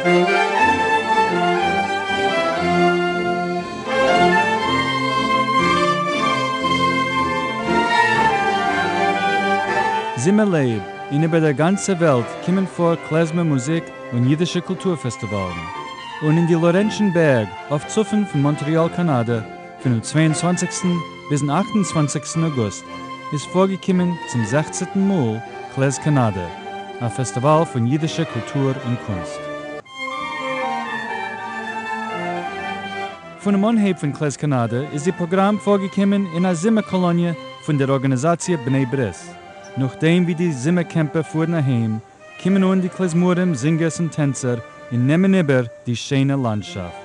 זומער לעב, און איבער דער גאנצער וועלט קומען פאר קלעזמער מוזיק און אידישע קולטור פעסטיוואלן. און אין די לארענטשן בערג אויף צפון פון מאנטריאל קאנאדע פונעם 22סטן ביזן 28סטן אוגוסט איז פארגעקומען צום 16טן מאל קלעז קאנאדע, א פעסטיוואל פון אידישע קולטור און קונסט. פונעם אנהייב פון קלעז קאנאדע איז די פראגראם פארגעקומען אין א זומער קאלאניע פון דער ארגאניזאציע בני ברית. נאכדעם ווי די זומער קעמפער פארן אהיים, קומען אן די קלעזמארים, זינגערס און טענצער און נעמען איבער די שיינע לאנדשאפט.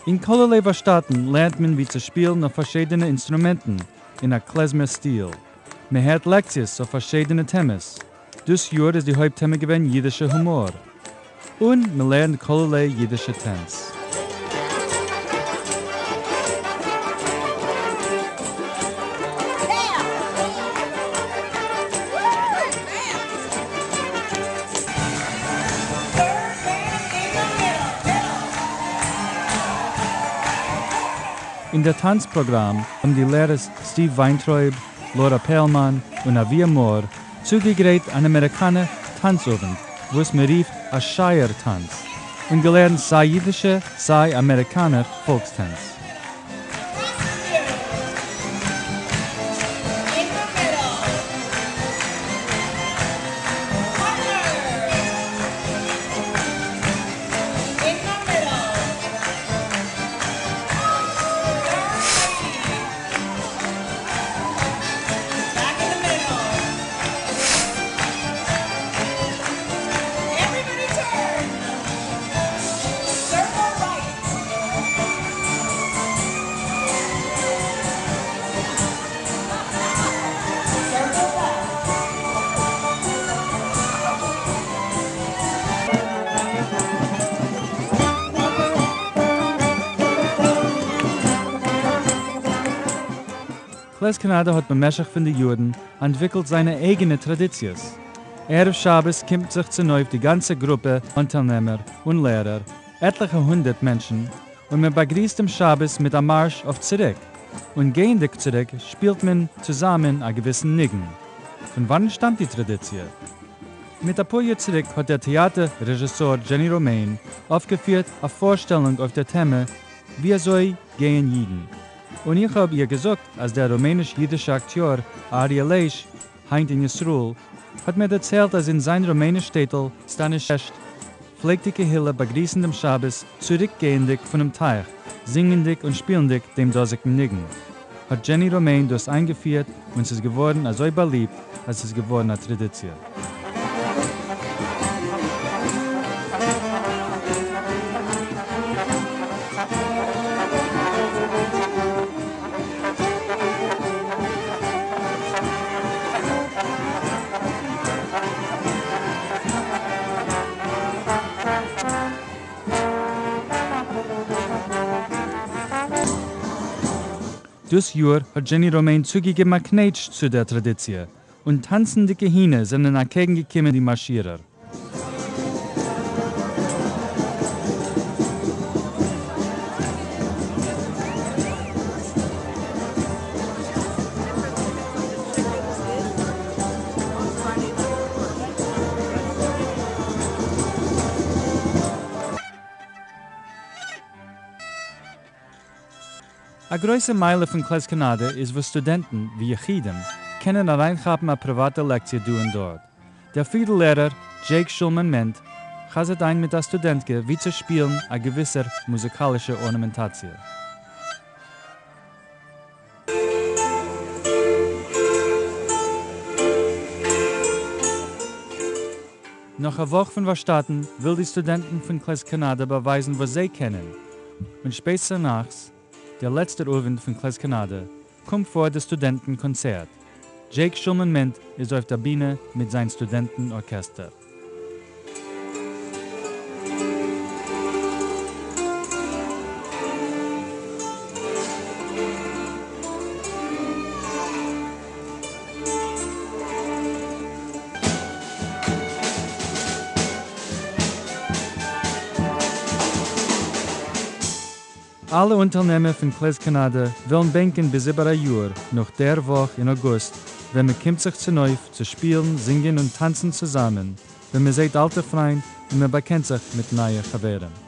אין כלערליי ווארשטאטן לערנט מען ווי צו שפילן אויף פארשידענע אינסטרומענטן אין א קלעזמער סטיל. מען הערט לעקציעס אויף פארשידענע טעמעס. דאס יאר איז די הויפט טעמע געווען אידישע הומאר. און מען לערנט כלערליי אידישע טענץ. אין דער טאנץ פראגראם האבן די לערערס סטיוו וויינטרויב, לארא פערלמאן און אביה מור צוגעגרייט אן אמעריקאנער טאנץ אוונט וואס מען רופט א שייער טאנץ, און געלערנט סיי אידישע סיי אמעריקאנער פאלקס-טענץ. קלעז קאנאדע האט במשך פון די יארן אנטוויקלט זיינע אייגענע טראדיציעס. ערב שבת קומט זיך צונויף די גאנצע גרופע אנטיילנעמער און לערער, עטליכע הונדערט מענטשן, און מען באגריסט דעם שבת מיט א מארש אויף צוריק, און גייענדיג צוריק שפילט מען צוזאמען א געוויסן ניגון. פון וואנען שטאמט די טראדיציע? מיט אפאר יאר צוריק האט דער טעאטער רעזשיסאר דזשעני ראמעין אויפגעפירט א פארשטעלונג אויף דער טעמע ווי אזוי גייען אידן, און איך האב איר געזאגט אז דער רומעניש-אידישער אקטיאר אריה לייש, היינט אין ישראל, האט מיר דערציילט אז אין זיין רומעניש שטעטל סטאנישעשט פלעגט די קהילה באגריסן דעם שבת צוריקגייענדיג פונעם טייך, זינגענדיג און שפילנדיג דעם דאזיגן ניגון. האט דזשעני ראמעין דאס איינגעפירט און ס'איז געווארן אזוי באליבט אז ס'איז געווארן א טראדיציע. דאס יאר האט דזשעני ראמעין צוגעגעבן א קנייטש צו דער טראדיציע, און טאנצנדיקע הינער זענען אקעגנגעקומען די מארשירער. א גרויסע מעלה פון קלעז קאנאדע איז וואס סטודענטן, ווי יחידים, קענען אריינכאפן א פריוואטע לעקציע דא און דארט. דער פידל לערער, דזשעיק שולמאן מענט, חזר'ט איין מיט א סטודענטקע ווי צו שפילן א געוויסער מוזיקאלישע ארנאמענטאציע. נאך א וואך פון ווארשטאטן וויל די סטודענטן פון קלעז קאנאדע באווייזן וואס זיי קענען, און שפעט צונאכטס, דער לעצטער אווענט פון קלעז קאנאדע, קומט פאר די סטודענטן קאנצערט. דזשעיק שולמאן מענט איז אויף דער בינע מיט זיין סטודענטן ארקעסטער. אַלע אָנטיילנעמער פֿון קלעז-קאַנאַדע וועלן בענקען ביז איבער אַ יאָר נאָך דער וואָך אין אויגוסט, ווען מע קומט זיך צונויף צו שפּילן, זינגען און טאַנצן צוזאַמען, ווען מע זעט אַלטע פֿרײַנד און מע באַקענט זיך מיט נײַע חבֿרים.